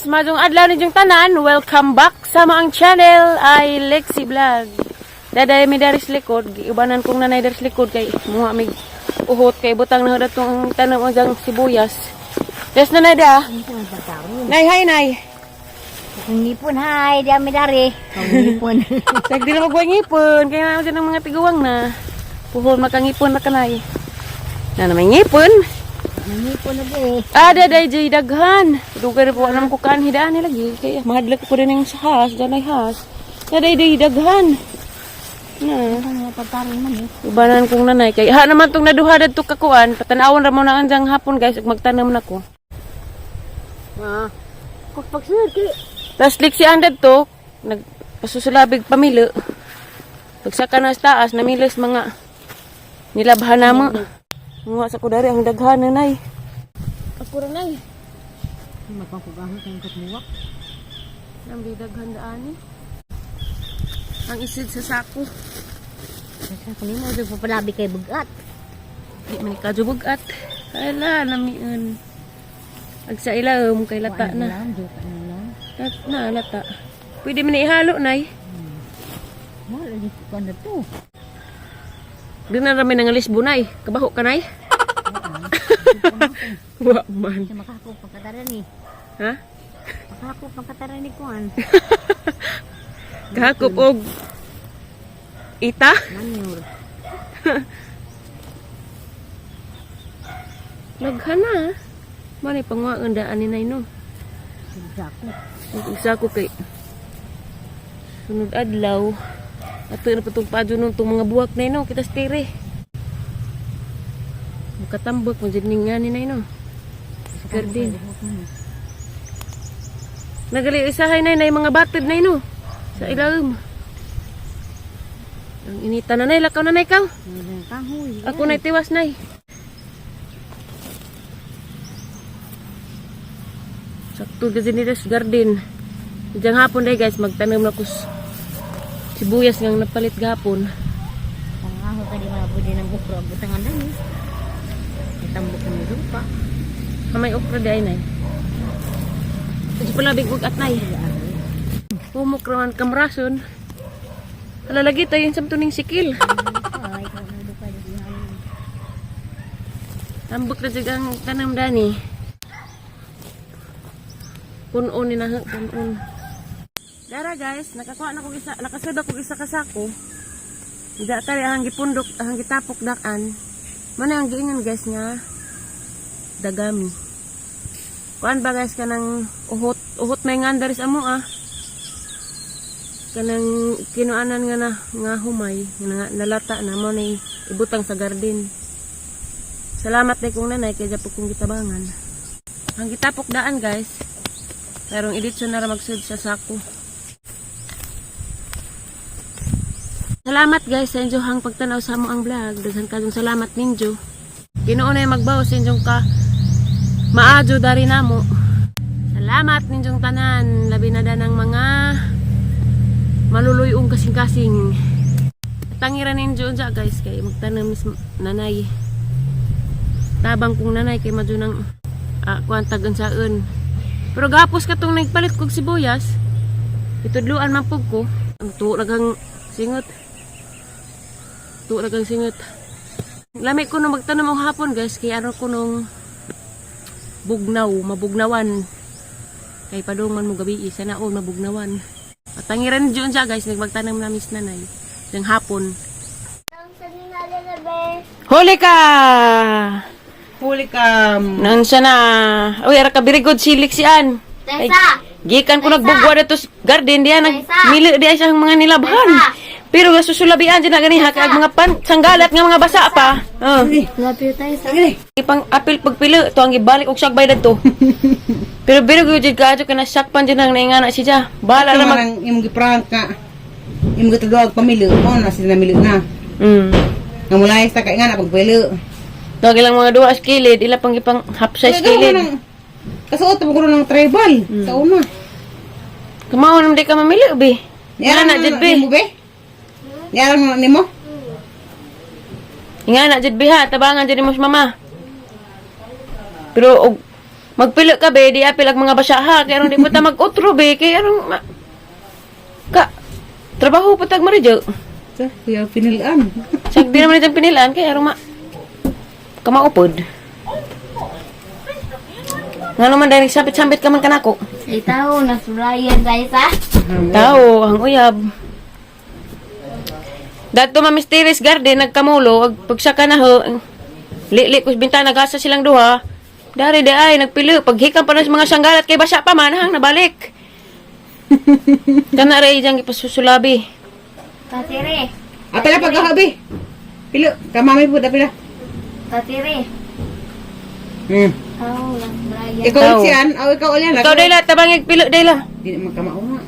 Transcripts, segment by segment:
Maayong adlaw ninyong tanan. Welcome back sa maang channel ay Lexie Vlog. Daday mi daris likod, giubanan kong nanay daris likod kay muha mig uhot kay butang na datong tanom ang diyang sibuyas. Yes, nanay da. Nay, hi nay. Kung ngipon, hay, di ami dari. Kung ngipon. Sag di na magway ngipon kay na dyan ang mga tiguang na. Puhon makangipon na kanay. Na na may ngipon. Ngipon na di. Ah, daday jay daghan. Dugay na po alam ko kan hidaan ni lagi kay mahadlok ko rin ang sa has, danay has. Daday day daghan. Na. Ano pagkaroon man eh. Ubanan kong nanay kay ha naman tong naduha dadto kakuan, patanawon ra mo na anjang hapon guys ug magtanom na ko. Ah. Kung pagsunod kay Tas liksi ang dadto nagpasusulabig pamilo. Pagsaka na sa taas namilos mga nilabhan na mo. Nguha sa kudari ang daghan na nay. Ako ra nay. Magpapugahon kayong katmuwak. Nang daghan daan eh. Ang isid sa sako. Sa kunin mo, doon papalabi kay bugat. Di man ikajubugat. Ala, namiun. Ag sa ilawom kay lata na. Lang, joke ano lang. Lat na, lata. Pwede man ihalo, nay. Mo, lagi ko na to. Di na rami nang alis bunay. Kabaho ka, nay? Wa man. Sa makakop ang kataran ni. Ha? Makakop ang kataran ni kuan. Gahakop og ita? Manure. Laghan na. Manay pangwa ang daan ni nay no. Sako. Isa ko kay sunod adlaw. Ato na patong padyo nung tong mga buwak na no, kita stire. Makatambak mo jud ning nga ni nay no. Garden. Nagali isahay nay nay mga batid nay no. Sa ilalim. Ang inita na nay, lakaw na nay kaw. Kahoy. Ako nay tiwas nay. Sakto kasi nito sa garden. Diyan hapon day guys, magtanom na kus sibuyas ngang napalit gahapon. Pangaho ka di mga pwede ng okra. Butangan lang eh. Itambok ng lupa. Ah, may okra di ay nay. Medyo pala big at nay. Pumok raman kamrason. Hala lagi tayo yung samto ning sikil. Ay, ikaw na lupa. Di ba? Tambok na jud ang tanam dani. Punon ni na punon. Dara guys, nakakuha na kog isa, nakasud ako isa ka sako. Ida tari ang gipundok, ang gitapok dakan. Mana ang giingon guys nga dagami. Kuan ba guys kanang uhot, uhot may nga andaris amo ah. Kanang kinuanan nga na nga humay, nga nalata na mo ni ibutang sa garden. Salamat day kong nanay kay japok kong gitabangan. Ang gitapok daan guys. Pero ang editsyon na ra magsud sa sako. Salamat guys sa inyong pagtanaw sa among ang vlog. Daghan kayong salamat ninyo. Ginoo na magbaw sa inyong ka maadyo dari namo. Salamat ninyong tanan. Labi na danang mga maluluyong kasing-kasing. Tangira ninyo unsa guys kay magtanom is nanay. Tabang kong nanay kay madyo nang kuan tag unsaon. Pero gapos katong nagpalit kog sibuyas. Itudluan man pug ko. Ang tuo nagang singot. Tuo nagang singot. Lami ko nung magtanom og hapon guys kay ano ko nung bugnaw, mabugnawan. Kay padung man mo gabi isa na all mabugnawan. Patangiran diyon siya guys, nagmagtanom na mis nanay. Yang hapon. Huli ka! Huli ka. Noon siya na. Uy, ara ka very good silik siyan. Ay, gikan ko nagbugwa dito sa garden diya nag mili diya siyang mga nilabhan. Pero susulabian dyan na gani ha kay ang mga pan sanggalat nga mga basa pa. Oh. Lapit tayo sa... Ipang apil pagpilo to ang gibalik og sagbay dadto. Pero pero gyud jud kaadyo kana sakpan jud ang naingana siya. Bahala Ito ra mag man ang imong giprank ka. Imong gitudog pamilo mo na sila namilo na. Nga mulay sa kay nga na pagpilo. Tawag ilang mga duha sa kilid, ila pang ipang half size kilid. Kasuot mo ko ng tribal sa una. Kamao naman di ka mamili be. Niaram Nga na jud be. nimo be? Niaram mo nimo? Nga na jud be ha, tabangan jud nimo si mama. Pero og Magpilo ka be, di apil ang mga basa ha. Kaya di po ta mag-utro be. Kaya arong ka, trabaho po tag maridyo. Sa, kuya pinilaan. Sag di naman itong pinilaan, kaya arong kamaupod. Nga naman dahil sambit-sambit ka man kanako. Ay tao, nasulayan tayo sa. Tao, ang uyab. Dato ma Mysterious Garden, nagkamulo, ag pagsaka na ho, li-li kus bintana, gasa silang duha. Dari di ay, nagpilo, paghikam pa na sa mga sanggalat, kay basa pa man, hang, nabalik. Kana ray diyang ipasusulabi. Tatire. Apela pagkahabi. Pilo, kamami po pila. Tatire. Tao, nasulayan. Ikaw Tao. siyan, aw ikaw ulit. Ikaw dayla, tabangig pilo dayla. Di naman kamao nga.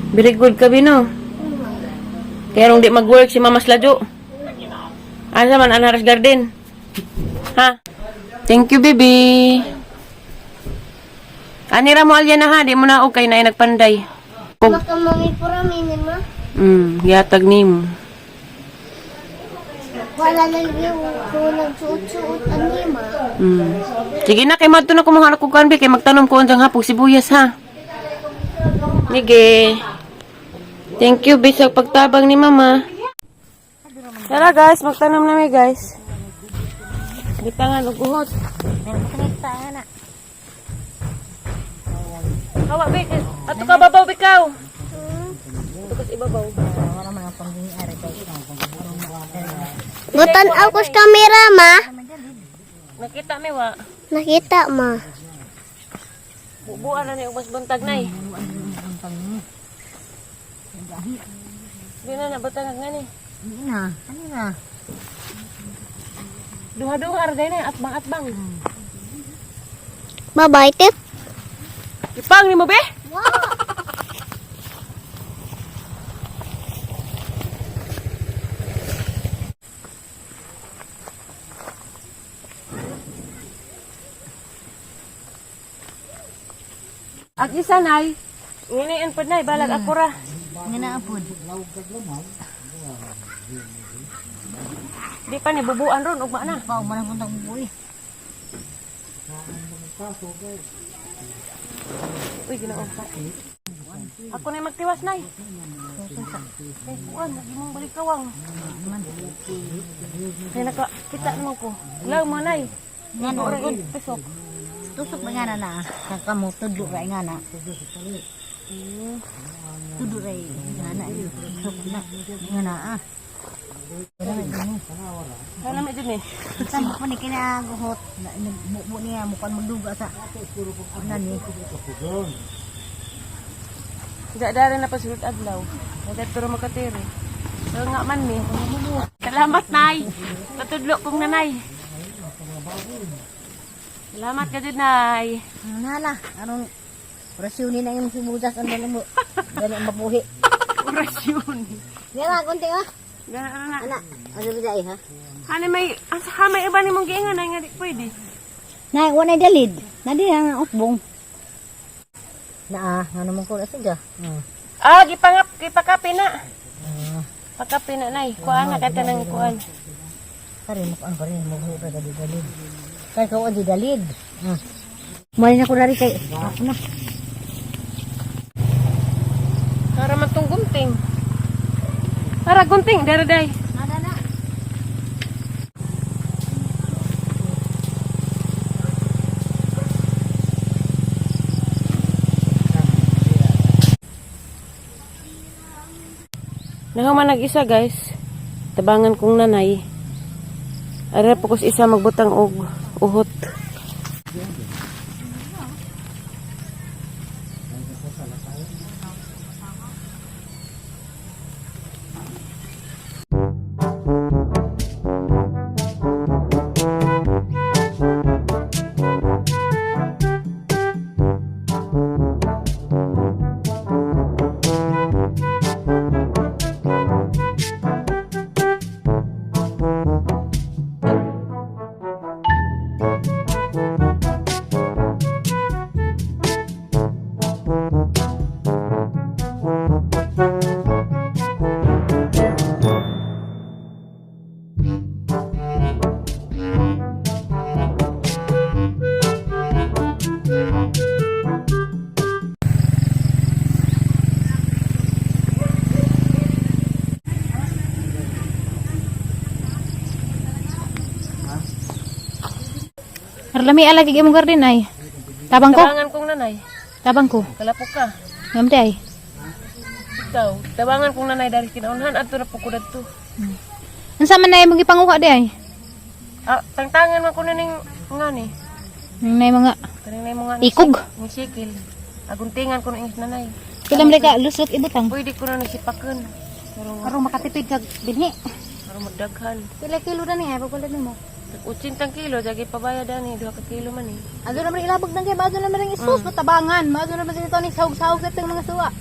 Very good ka bino. Kaya rong di mag-work si Mama Sladyo. Asa man, Anaras Garden. Ha? Thank you, baby. Anira mo alya na ha, di mo na okay na ay nagpanday. Kog, Makamami pura minima. yatag nimo. Wala lang yung kung nagsuot-suot ang lima. Sige na, kay madto na kumuha na kog kanbi, kay magtanom ko unjang hapog sibuyas ha. Sige. Thank you, bisag pagtabang ni Mama. Tara guys, magtanom na mi guys. Gitangan og uhot. Meron ka na na. Hawa be, ato ka babaw bikaw. Ato kas ibabaw. Wala man ang panghingi-ari tayo. Butan ako sa kamera, ma. Nakita mi wa. Nakita, ma. Bubuan na ni ubas buntag nay. Di na nabutang ngani. Hindi na. Ano na? Duha-duha ra day na atbang-atbang. Bye-bye, tip. Ipang nimo be? Ag isa nay, ngini pod nay balag ako ra. Nga na apod. Di pa ni bubuan ron ugma na. Pao man ang puntang bubuhi. Uy, ginoo ka. Ako na magtiwas nay. Kay kuan, lagi mong balik kawang. Kay naka kita naman ko. Law mo nay. Nga na Ora gud. tusok. Tusok ba nga na na? Kamo tudlo ra nga na. Tudlo ra nga na. Tusok na. Nga na ah. Sana may dun eh. Sa pa ni kinaguhot. Nagbubo niya mukan magduga sa ano ni. Dara na pasulot adlaw. Nagaturo makatiri. So nga man mi. Salamat nay. Patudlo kong nanay. Salamat ka dyan, nay. Ano na la? Anong orasyon ni na yung sibuyas ang dali mo. Dali ang mabuhi. Orasyon. Nga konti ah. Gana na na. Ana, ano ba ha? Hani may asa ha may iba nimong giingon nay nga di pwede. Nay, wala dalid. Nadi ang usbong. Naa, ano mo ko na siya? Ah, gipangap gipakape na. Pakape na nay. Kuan na kata ng kuan. Kare mo ang kare mo ko ka dali dalid. Kay ko di dalid. May na ko dari kay ako na. Para man tong gunting. Para gunting dara day. Ana na. Nahuman nag-isa guys. Tabangan kong nanay. Ara po kus isa magbutang og uhot. Lami alagi imong garden ay. Tabang ko. Tabangan kong nanay. Tabang ko. Kalapok ka. Ngamte ay. Ikaw, tabangan kong nanay dahil kinaunhan adto na po ko dadto. Unsa man na imong gipanguha di ay? Ah, tangtangan man ko na ning ngani. Nang nay mga Kaning nay mga ikog. Ning sikil. Aguntingan ko na ingis nanay. Pila man ka lusot ibutang. Pwede ko na nagsipakan. Pero Aron makatipid kag binhi. aron magdaghan. Pila kilo na ni ay pagkulit nimo. 80 kilo jagi pabayad ani 2 ka kilo man eh. Ato naman ilabog nang kay maadto naman ang isus matabangan, maadto naman sila ni sahog-sahog sa itong mga suwa.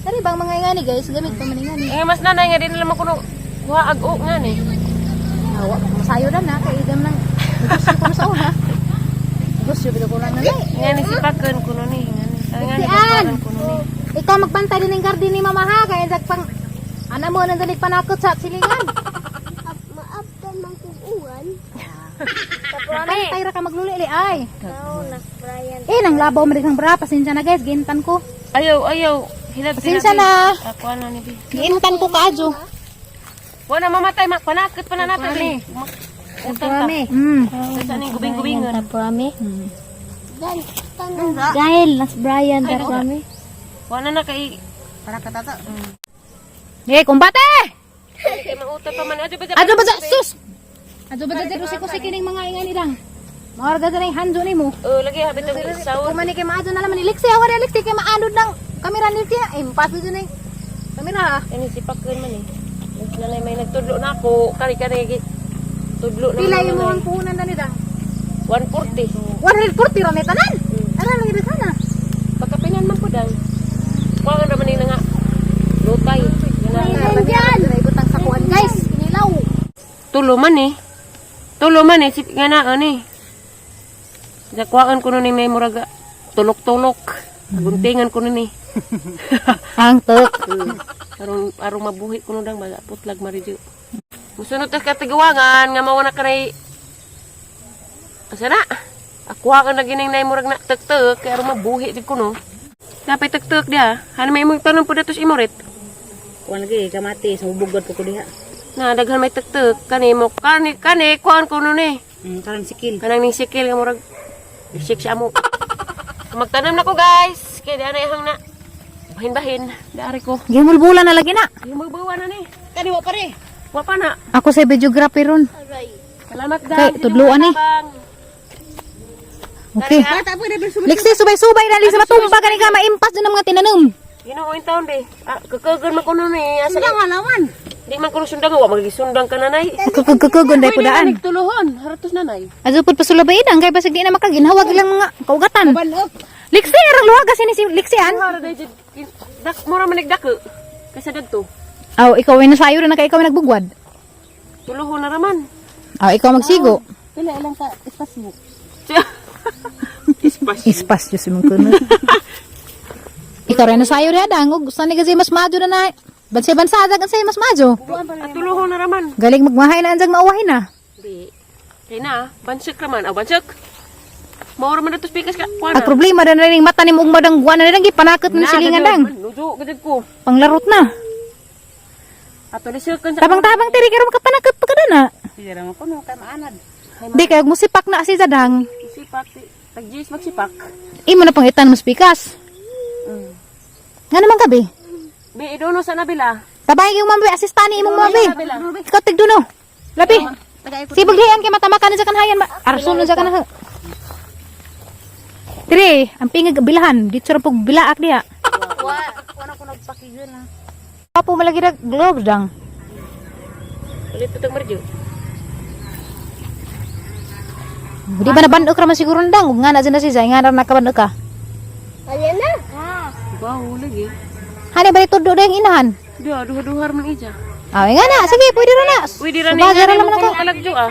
Kani bang mga ingani guys, gamit pa man ingani. Eh mas nanay nga din naman kuno kuha ag-o nga ni. Awa, masayo na na kay idam nang negosyo ko sa una. Negosyo bitaw ko na nanay. Nga ni sipakan kuno ni nga ni. Ay, nga ni Sian! tabangan kuno ni. Ikaw magbantay din ng garden ni mama ha, kay dag pang ana mo nang dalig panakot sa silingan. Maabtan man kong uwan. Bantay ra ka magluli ay. Kao na Brian. Eh nang labaw man kang bra, pasensya na guys, gintan ko. Ayaw, ayaw. Hilab Pasensya na. Ako na ni bi. Gintan ko kaadyo. Wala mamatay mak panakot pa na nato ni. Utang ta. Sa ning gubing-gubingon. Taprami. Dan, tanong. Dahil, nas Brian, taprami. Wala na kay Para katata. Eh, kumbate! kay mauta pa man adto ba Adto ba sa sus? Adto ba sa kusik-kusik kining mga ingani lang? Maorga sa hanjo nimo. Oh, lagi habit ang sawon. Kung man ni kay maadto na naman iliksi, awa na iliksi kay maanod ng kamera ni Lixi. Eh, paso dyan eh. Kamera ha. Ani sipakan man eh. Mas nanay may nagtudlo na ako kani kani tudlo na. Pila man yung nanay. mga puhunan na nila? 140. 140 ra may tanan. Ano lang ito sana? Pagkapinan man po dang. Kuha naman ni nga lutay. Nga Diyan! Ibutang sa kuan guys. Inilaw. Tulo man eh. Tulo man eh. Nga na ani. Nakuhaan ko nun ni may muraga. Tulok-tulok. Guntingan ko nun eh. Ang tuk. Arong, arong mabuhi ko nun dang malapot lag maridyo. Musunod tas katigawangan nga mawa na kanay. Asa na? Akuha ka na gining nay murag na tek-tek kay arong mabuhi jud ko no. Napay tek-tek dia. Han may imong tanom po datos imorit. Kuan lagi kamati sa bugod ko diha. Na daghan may tek-tek kani mo kani kani kuan ko nun eh. Karon sikil. Kanang ning sikil nga murag sik siya mo. Magtanom na ko guys. Kay di ana ihang na. Bahin-bahin. Dari ko. Gimulbula na lagi na. Yung na ni. Kani wa pare. Wa pa na. Ako sa videographer ron. Salamat Kay, guys. tudloan eh. Okay. Bata po na Liksi, subay-subay na liksi matumba kani ka maimpas dun ang mga tinanom. Ginoo in taon be. Ah, kakagan man ko nun eh. Asa Sundang halaman. Di man ko sundang wa magisundang ka nanay. Kukugkukugon dahil pudaan. Nagtuluhon, haratos nanay. Azo pud pasulabay ang kay basig di na makaginhawag ilang mga kaugatan. Banok. Liksi arang luwaga sini si Lixian. Hara day jud. Dak mura man nagdako. Kaysa dagto. Aw, ikaw ay nasayo na kay ikaw ay nagbugwad. Tuluhon na raman. Aw, ikaw magsigo. Pila ilang ka espasyo. Espasyo. Espasyo si mong kuno. Ikaw rin nasayo rin adang og gusto ni kasi mas madyo na na. Bansa-bansa adag ang mas madyo. At tuluhon na raman. Galing magmahay na anjag mauwahin na. Di. Kay na, bansik raman. Aw bansik. Maura man datos pikas ka. Kuha Ang problema na rin mata ni mong madang guwan na rin gipanakot na silingan dang. Nujo gud ko. Panglarot na. Ato ni silkan sa Tabang-tabang tiri karo makapanakot pa kada na. Sige ra man kuno kay maanad. Di kay musipak na si Zadang. Sipak ti. Tagjis magsipak. Imo na pang itan mas pikas. Nga naman gabi. Bi idono sa nabila. Tabay yung mami, asistani imong mami. Ikaw tigduno. Labi. Sibog diyan kay matama ka na sa kanhayan. Arson na sa kanhayan. Dire, ang pingag bilahan. Dito ra pug bilaak diha. Wa wala ko nagpakigon ha. Apo malagi ra gloves dang. Ulit patag marjo. Di ba nabandok ra man siguro ndang ug nga na dyan na si Zay, nga na nakabandok ka. Wala na. Wow, lagi. Hani balik tudlo dayang inahan. Duha, duha-duha man ija. Ah, nga na, sige, pwede ra na. Pwede ra ni Subadya ra nga naman mo ako. kalagjo ah.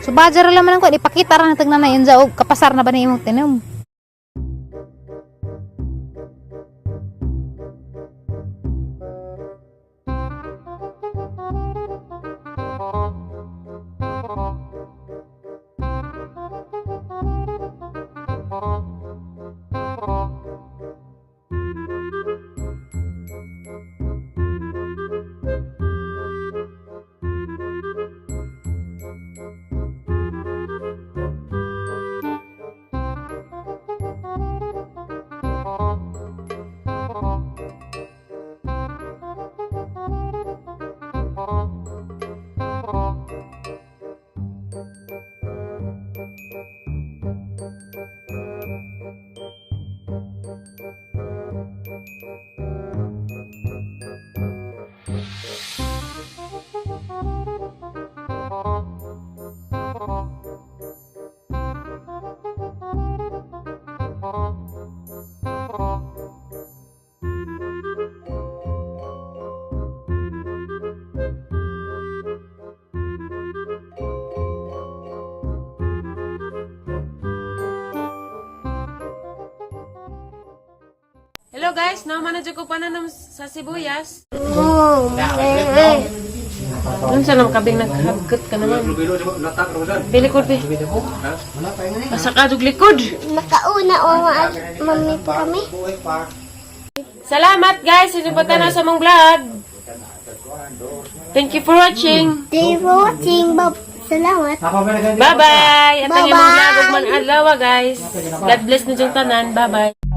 Subadya ra naman ako, ipakita ra na tagnan na yun og kapasar na ba ni imong tinom. Hello guys, naman na jud ko pananom sa sibuyas. Unsa nang kabing naghagkat ka naman? Bilikod be. Asa ka jud likod. Nakauna o mami pa kami. Salamat guys sa inyong pagtanaw sa mong vlog. Thank you for watching. Thank you for watching. Bab Salamat. Bye-bye. At ang imong Bye-bye. vlog ug man adlaw guys. God bless ninyong tanan. Bye-bye.